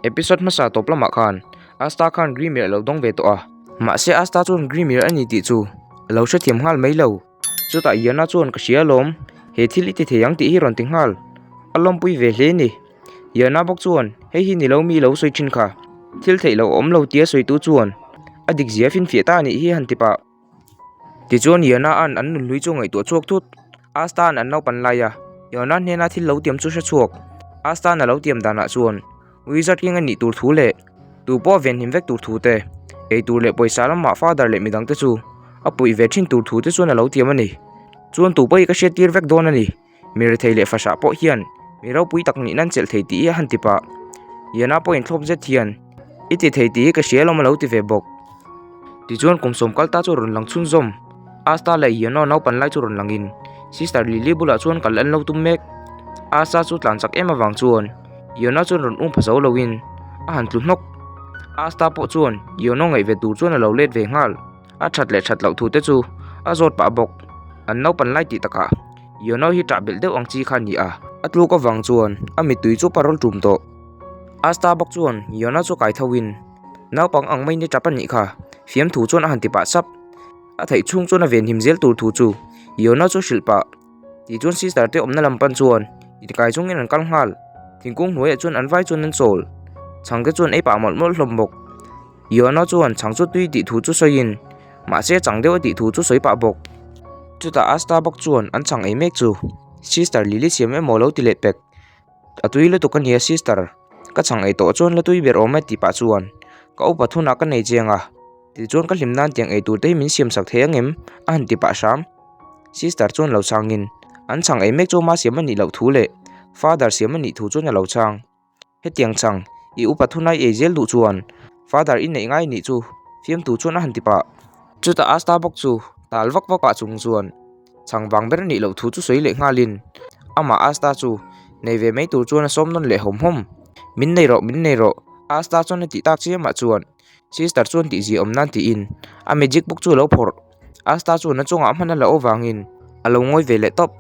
Episode hmasa tawp lamah khan Asta khan Grimir a lo dawng ve tawh a. Mahse Asta chuan Grimir a ni tih chu a lo hrethiam nghal mai lo. Chutah Yona chuan ka hria alawm, he thil i ti thei ang tih hi rawn ti nghal. A lawmpui ve hle ni. Yona bawk chuan hei hi ni lo mi lo sawi thin kha. Thil theih loh a awm lo tia sawitu chuan a dik zia finfiah ta a nih hi han ti pah. Tichuan Yona-a'n an nunhlui chu ngaihtuah chhuak thut. Asta-a'n an naupan lai a, Yona hnena thil lo tiam chu hre chhuak. Asta-a'n a lo tiam danah chuan Wizard King a nih tur thu leh tu pawh a venhim vek tur thu te, ei tur leh pawisa lamah Father leh midangte chu a puih ve thin tur thu te chuan a lo tiam a ni. Chuan tu pawh hi ka hriattir vek dawn a ni. Mi rethei leh fahrah pawh hian mi ropui tak nih nan chelh thei tih hi a han ti pah. Yana pawhin thlawp zet hian, I ti thei tih hi ka hria alawm a lo ti ve bawk. Tichuan kum sawm kal ta chu rawn lang chhunzawm. Asta leh Yano naupan lai chu rawn langin Sister Lily bulah chuan kal an lo tum mek. Asta chu tlan chak em avang chuan Yona chuan rawn um pha zo loin a han tlu hnawk. Asta pawh chuan Yano ngaih ve tur chuan a lo let ve nghal. A that leh that loh thu te chu a zawt pah bawk. An naupan lai tih takah Yono hi ṭah belh deuh ang chi kha a ni a. A tluk avang chuan a mittui chu parawl ṭum tawh. Asta bawk chuan Yona chu kai tho in naupang ang mai ni ṭap a nih kha fiamthu chuan a han ti pah sap. A theih chhung chuan a venhim zel tur thu chu Yona chu hrilh pah. Tichuan sister te awmna lam pan chuan inkai chungin an kal nghal. Thingkung hnuaiah chuan an vai chuan an chawl. Chhangte chuan ei pah mawlh mawlh hlawm bawk. Yona chuan chhang chu tui tih thu chu sawiin mahse chang deuh a tih thu chu sawi pah bawk. Chutah Asta bawk chuan an chhang ei mek chu Sister Lily siam emaw lo ti leh pek. A tui lutuk a nia sister, ka chhang ei tawh chuan la tui ber awm e tih pah chuan ka upa thunah ka nei chiang a, tichuan ka hlim nan tiang ei tur te hi min siam sak thei ang em? a han ti pah hram. Sister chuan lo chhangin an chhang ei mek chu ama siam a nih loh thu leh Father siam a nih thu chuan a lo chhang. Hetiang chang, i upa thunai ei zel duh chuan Father i neih ngai nih chu fiamtu chuan a han ti pah. Chutah Asta bawk chu tal vak vak ah chung chuan chhang vang ber nih loh thu chu sawi leh nghalin amah Asta chu nei ve mai tur chuan a sawm nawn leh hawm hawm. Min nei rawh, min nei rawh, Asta chuan a tih tak chiamah chuan Sister chuan tihzia awm nan tiin a magic book chu a lo phawrh. Asta chuan a chungah hman a la avangin a lo ngawi ve leh tawp.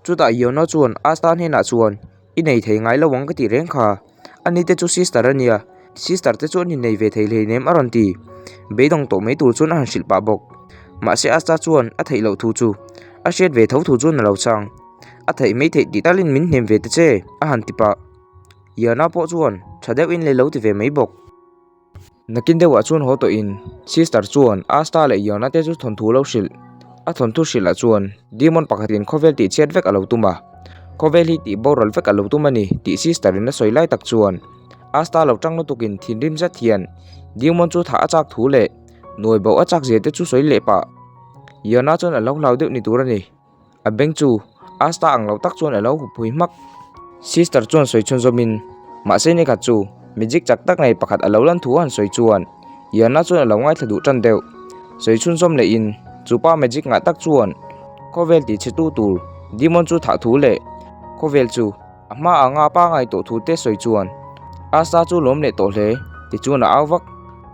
Chutah Yono chuan Asta hnenah chuan I nei thei ngai lo ang ka tih reng kha. Ani te chu sister a nia, sister te chu an innei ve thei hleinem a rawn ti. Beidawng tawh mai tur chuan a han hrilh pah bawk. Mahse Asta chuan a theih loh thu chu a hriat ve tho thu chuan a lo chang. A theih mai theih tih talin min hnem ve ta che a han ti pah. Yana pawh chuan tha deuhin le lo ti ve mai bawk. Nakin deuhah chuan haw tawhin Sister chuan Asta leh Yona te chu thawnthu lo hrilh. A thawnthu hrilhah chuan Demon pakhatin khawvel tih chhiat vek a lo tum a, khawvel hi tih boral vek a lo tum a ni tih Sister in a sawi lai tak chuan Asta lo tang lutukin thinrim zet hian Demon chu thah a chak thu leh nuai bo a chak zia te chu sawi leh pah. Yona chuan a lo hlau deuh ni tur a ni. A beng chu Asta ang lo tak chuan a lo hup phui hmak. Sister chuan sawi chhunzawmin, Mahse nikhat chu magic chak tak nei pakhat a lo lan thu a han sawi chuan Yana chuan a lo ngaithla duh tan deuh. Sawi chhunzawm lehin chu pa magic ngah tak chuan khawvel tih chhe tu tur demon chu thah thu leh khawvel chu a hma anga pa ngai tawh thu te sawi chuan Asta chu lawm leh tawh hle tichuan a au vak.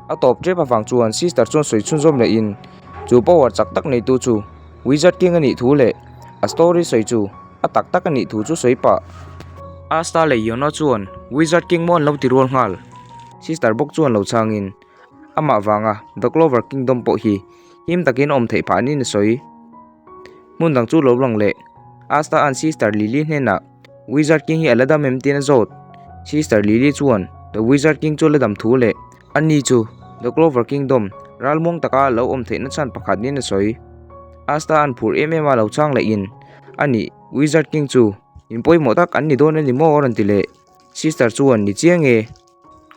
A tawp tep avang chuan sister chuan sawi chhunzawm lehin chu power chak tak neitu chu Wizard King a nih thu leh a story sawi chu a tak tak a nih thu chu sawi pah. Asta leh Yona chuan Wizard King maw an lo ti rual nghal. Sister bawk chuan lo chhangin amah vanga The Clover Kingdom pawh hi him takin a awm theih phah niin a sawi. Hmun dang chu lo lang leh Asta an Sister Lily hnenah Wizard King hi a la dam em tiin a zawt. Sister Lily chuan The Wizard King chu a la dam thu leh Ani chu The Clover Kingdom ralmuang taka a lo awm theihna chhan pakhat niin a sawi. Asta an phur em em a lo chang leh in, Ani, Wizard King chu in pawimawh tak an ni dawn a ni maw a rawn ti leh. Sister chuan ni chiang e.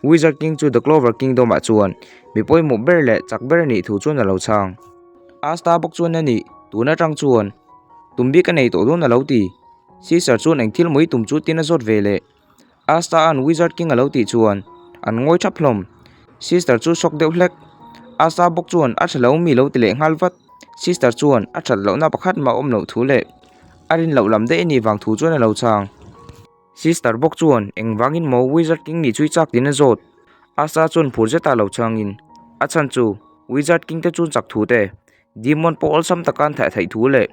Wizard King chu The Clover Kingdom ah chuan mi pawimawh ber leh chak ber a nih thu chuan a lo chang. Asta bawk chuan a nih, tun atang chuan tum bik a nei tawh dawn a lo ti. Sister chuan eng thil mawi tum chu tin a zawt ve leh. Asta an Wizard King a lo tih chuan an ngawi thap hlawm. Sister chu shock deuh hlek. Asta bawk chuan a tha lo mi lo ti leh nghal vat. Sister chuan a that lohna pakhat mah awm loh thu leh a rin loh lam daih a nih vang thu chuan a lo chhang. Sister bawk chuan engvangin maw Wizard King nih chu i chak tiin a zawt. Asta chuan phur zeta lo chhangin a chhan chu Wizard King te chu chak thu te Demon pawh awlsam taka an thaih theih thu leh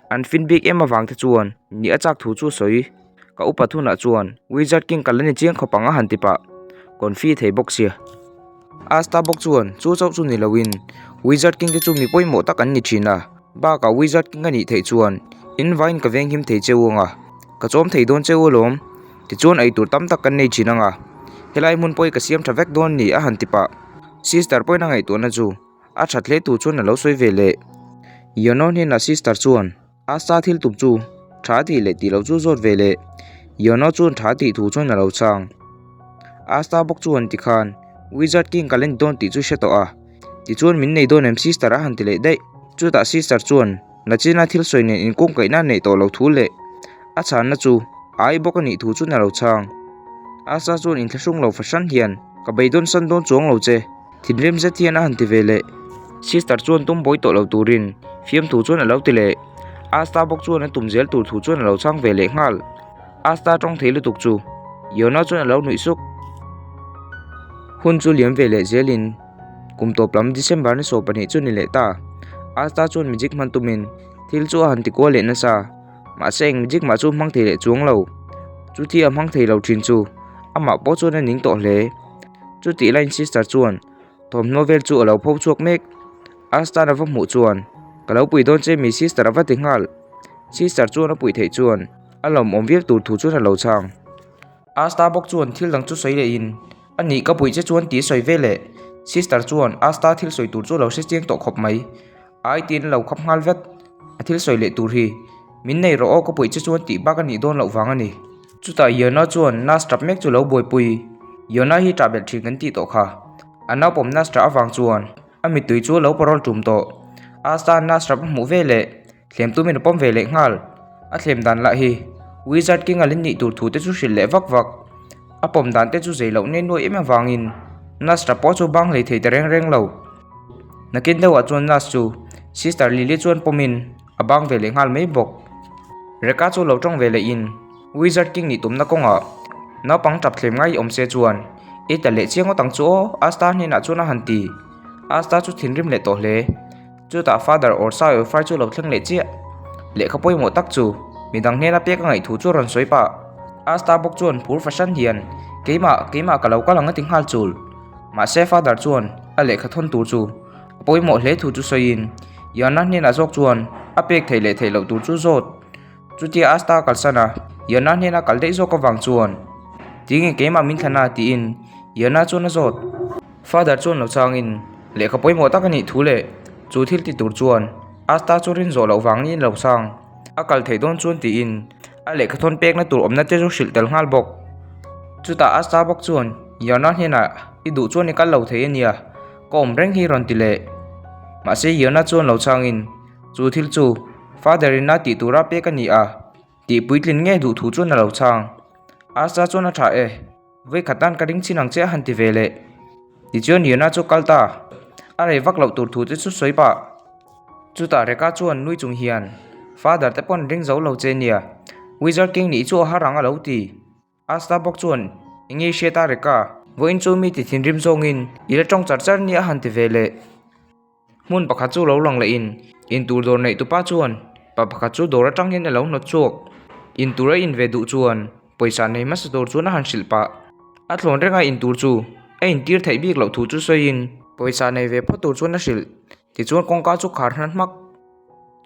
an fin bik em avang te chuan ni a chak thu chu a sawi. Ka upa thunah chuan Wizard King ka la ni chiang khawp ang a han ti pah. Confi thei bawk sia. Asta bawk chuan chu chauh chu ni loin Wizard King te chu mi pawimawh tak an ni thin a, bakah Wizard King a nih theih chuan in vaiin ka venghim thei cheu ang a, ka chawm thei dawn cheu alawm, tichuan eitur tam tak kan nei thin ang a, helai hmun pawh hi ka siam tha vek dawn ni a han ti pah. Sister pawhin a ngaihtuahna chu a that hle tur chuan a lo sawi ve leh. Yono hnenah sister chuan Asta thil tum chu tha tih leh tih loh chu zawt ve leh Yono chuan tha tih thu chuan a lo chhang. Asta bawk chuan tikhan Wizard King ka la ni dawn tih chu hre tawh a, tichuan min nei dawn em sister a han ti leh daih. Chutah sister chuan Nachina thil sawi nen inkungkaihna a neih tawh loh thu leh a chhanna chu ai bawk a nih thu chuan a lo chhang. Asta chuan inthlahrung lo fahran hian ka beidawn san dawn chuang lo che. Thinrim zet hian a han ti ve leh. Sister chuan tum bawi tawh lo turin fiamthu chuan a lo ti leh. Asta bawk chuan a tum zel tur thu chuan a lo chhang ve leh nghal. Asta tawng thei lutuk chu Yona chuan a lo nuih suk. Hun chu liam ve leh zelin kum tawp lam December ni 12 chu ni leh ta. Asta chuan magic hman tumin thil chu a han ti kual leh nasa. Mahse eng magic mah chu hmang thei leh chuang lo. Chuti a hmang thei lo thin chu amah pawh chuan a ning tawh hle. Chutih laiin sister chuan thawmhnaw vel chu a lo pho chhuak mek. Astan a va hmuh chuan ka lo pui dawn che mi sister a va ti nghal. Sister chuan a puih theih chuan a lawmawm viau tur thu chuan a lo chhang. Asta bawk chuan thil dang chu sawi lehin a nih ka puih che chuan tih a sawi ve leh. Sister chuan Asta thil sawi tur chu a lo hre chiang tawh khawp mai. Ai tiin a lo khap nghal vet. A thil sawi leh tur hi min nei rawh aw ka puih che chuan tih bak a nih dawn loh vang a ni. Chutah Yona chuan Nas tap mek chu lo buaipui. Yona hi tah belh thin kan tih tawh kha. A naupawm Nas tah avang chuan a mittui chu a lo parawl tum tawh. Asta Nas tap a hmuh ve leh thlem tumin a pawm ve leh nghal. A thlem dan lah hi Wizard King a lin nih tur thu te chu hrilh leh vak vak. A pawm dan te chu zei loh nen nuai em avangin Nas tap pawh chu bang hlei thei ta reng reng lo. Nakin deuhah chuan Nas chu Sister Lily chuan pawmin a bang ve leh nghal mai bawk. Rekha chu lo tawng ve leh in Wizard King nih tumna kawngah naupang tap thlem ngai awm se chuan i ta leh chiang ngawt ang chu aw Asta hnenah chuan a han ti. Asta chu thinrim leh tawh hle. Chutah Father Orsa Eufrai chu lo thleng leh chiah. Lehkha pawimawh tak chu midang hnena pek a ngaih thu chu a rawn sawi pah. Asta bawk chuan phur fahran hian keimah keimah ka lo kal ang a ti nghal chul. Mahse Father chuan a lehkha thawn tur chu a pawimawh hle thu chu sawiin Yana hnenah zawk chuan a pek theih leh theih loh tur chu zawt. Chutia Asta kalsan a, Yana hnena kal daih zawk avang chuan Tinge keimah min thlan a tiin Yana chuan a zawt. Father chuan lo changin lehkha pawimawh tak a nih thu leh chu thil ti tur chuan Asta chu rin zawh loh vang niin lo chang. A kal theih dawn chuan tiin a lehkha thawn pekna tur awmna te chu hrilh tel nghal bawk. Chutah Asta bawk chuan Yana hnenah i duh chuan i kal lo thei a nia, ka awm reng hi rawn ti leh. Mahse Yana chuan lo changin chu thil chu Father in a tih tura pek a ni a, tih puitlin nge duh thu chuan a lo chhang. Asta chuan a tha e, vawikhat tan ka ring chin ang che a han ti ve leh. Tichuan Yona chu kal ta, a rei vak loh tur thu te chu sawi pah. Chutah Rekha chuan nui chung hian, Father te pawn ring zo lo che nia, Wizard King nih chu a har ang a lo ti. Asta bawk chuan, Enge i hriat a Rekha? Vawiin chu mi ti thinrim zawngin i la tawng char char nia a han ti ve leh. Hmun pakhat chu lo lang lehin intur dawr neih tupa chuan pa pakhat chu dawr atang hian a lo hnawt chhuak. Intur a in ve duh chuan pawisa nei hmasa tur chuan a han hrilh pah. A thlawn renga intur chu a intir theih bik loh thu chu sawiin pawisa nei ve phawt tur chuan a hrilh. Tichuan kawngka chu khar hnan hmak.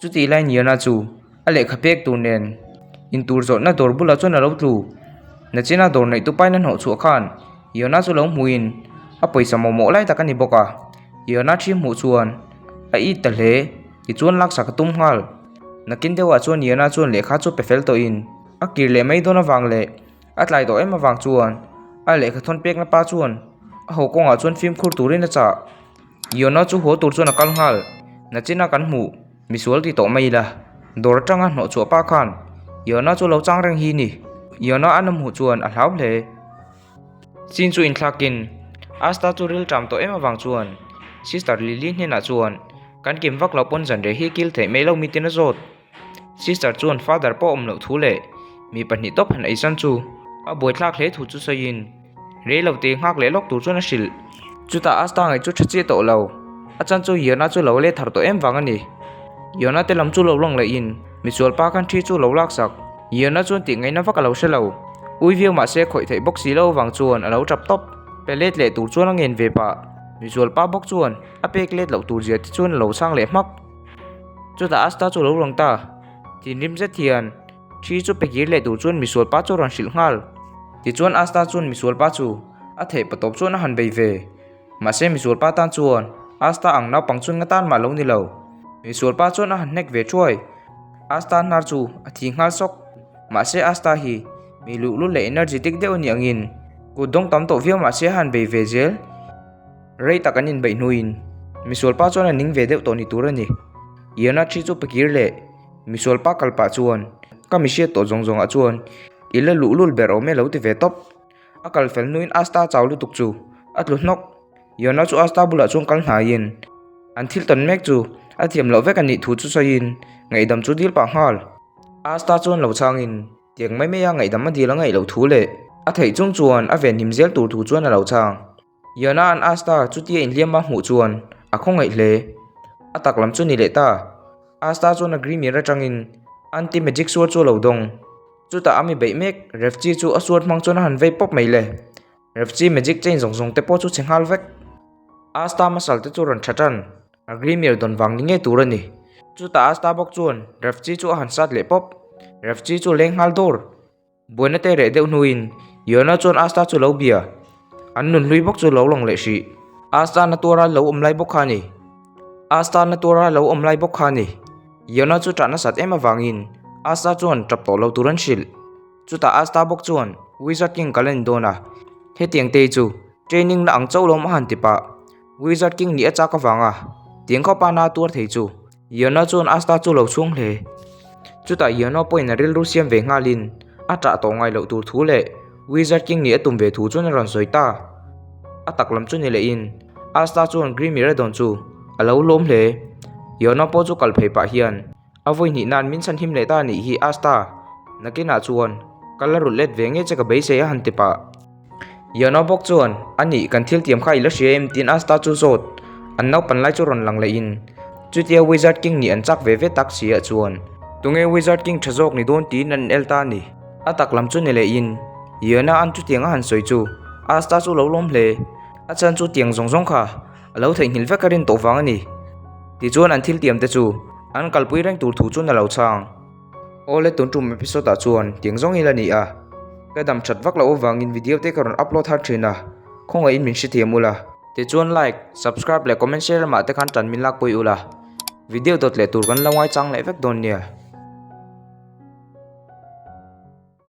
Chutih laiin Yona chu a lehkha pek tur nen intur zawhna dawr bulah chuan a lo tlu. Nachina dawr neih tupain a hnawh chhuah khan Yona chu lo hmuhin a pawisa mawhmawh lai tak a ni bawk a. Yona thi hmuh chuan a it ta hle. Tichuan laksak a tum nghal. Nakin deuhah chuan Yona chuan lehkha chu pe fel tawhin a kir leh mai dawn avang leh a tlai tawh em avang chuan a lehkha thawn pekna pa chuan a haw kawngah chuan fimkhur turin a chah. Yona chu haw tur chuan a kal nghal. Nachina kan hmuh, misual ti tawh mai ila. Dawr atanga hnawh chhuah pa khan Yona chu lo chang reng hi ni. Yona an a hmuh chuan a hlau hle. Chin chu inthlakin Asta chu ril ṭam tawh em avang chuan Sister Lily hnenah chuan kan kim vak loh pawn zanriah hi kil theih mai lo mi tin a zawt. Sister chuan Father pawh awm loh thu leh mi pahnih tawp han eisan chu a buaithlak hle thu chu sawiin rei lo te nghak leh lawk tur chuan a hrilh. Chutah Asta ngaih chu tha chiah tawh lo, a chan chu Yona chu lo let thar tawh em vang a ni. Yona te lam chu lo lang leh in misual pa khan thi chu lo lak sak. Yona chuan tih ngaihna vak a lo hre lo, ui viau mahse khawih theih bawk si lo avang chuan a lo tap tawp. Pe let leh tur chuan a ngen ve pah. Misualpa bawk chuan a pek let loh tur zia te chuan a lo chhang leh hmak. Chutah Asta chu a lo lang ta. Thinrim zet hian thi chu pe kir leh tur chuan misualpa chu a rawn hrilh nghal. Tichuan Asta chuan misualpa chu a theih patawp chuan a han bei ve. Mahse misualpa tan chuan Asta ang naupang chuan nga tan mah lo ni lo. Misualpa chuan a han hnek ve thuai. Asta hnar chu a thi nghal sawk. Mahse Asta hi mi luhlul leh energetic deuh a nih angin kut dawng tam tawh viau mahse a han bei ve zel. Rei tak an inbeih hnuin misualpa chuan a ning ve deuh tawh ni tur a ni. Iona thi chu pe kir leh misualpa kal pah chuan ka mi hriat tawh zawng zawngah chuan i la luhlul ber awm e lo ti ve tawp. A kal fel hnuin Asta chau lutuk chu a tlu hnawk. Iona chu Asta bulah chuan kal hnaiin an thil tawn mek chu a thiam loh vek a nih thu chu sawiin ngaihdam chu dil pah nghal. Asta chuan lo chhangin tiang mai maia ngaihdam a dil a ngaih loh thu leh a theih chung chuan a venhim zel tur thu chuan a lo chhang. Yona an Asta chutia inhliam a hmuh chuan a khawngaih hle. A tak lam chu ni leh ta. Asta chuan a Grimir atangin anti-magic suar chu a lo dawng. Chutah a mi beih mek Refchi chu a suar hmang chuan a han vei pawp mai le. Refchi magic chain zawng zawng te pawh chu chhe nghal vek. Asta hmasal te chu rawn tha tan. A Grimir dawn vang ni ngei tur a ni. Chutah Asta bawk chuan Refchi chu a han sat leh pawp. Refchi chu leng nghal dawr. Buaina te reh deuh hnuin Yona chuan Asta chu lo bia. An nun hlui bawk chu lo lang leh hrih. Asta na tuara lo awm lai bawk kha a ni. Asta na tuara lo awm lai bawk kha a ni. Yona chu ṭah nasat em avangin Asta chuan ṭap tawh lo tur an hrilh. Chutah Asta bawk chuan Wizard King kal a ni dawn a, hetiang te hi chu training na ang chauh lawm a han ti pah. Wizard King nih a chak avanga tiang khawpa na tuar thei chu Yona chuan Asta chu lo chhung hle. Chutah Yona pawhin a rilru siam ve nghalin a ṭah tawh ngai loh tur thu leh Wizard King nih a tum ve thu chuan a rawn sawi ta. A tak lam chu ni lehin Asta chuan Grimir a dawn chu a lo lawm hle. Yona pawh chu kal phei pah hian a vawi hnih nan min chhanhim leh ta a nih hi Asta, nakinah chuan ka la rulh let ve nge che ka beisei a han ti pah. Yona bawk chuan, A nih, kan thil tiam kha i la hria em? tiin Asta chu zawt. An naupan lai chu rawn lang leh in, Chutia Wizard King nih an chak ve ve tak si ah chuan, tunge Wizard King tha zawk ni dawn tiin an el ta a ni. A tak lam chu ni leh in, Yona an chutiang a han sawi chu Asta chu lo lawm hle. A chhan chu tiang zawng zawng kha a lo theihnghilh vek a rin tawh vang a ni. Tichuan an thil tiam te chu an kalpui reng tur thu chuan a lo chhang. Awle tun tum episode ah chuan tiang zawng ila ni a, ka dam that vak loh avangin video te ka rawn upload har thin a, khawngaihin min hrethiam ula. Tichuan like, subscribe leh comment share lamah te khan tan min lakpui ula, video dawt leh tur kan lo ngaichang leh vek dawn nia.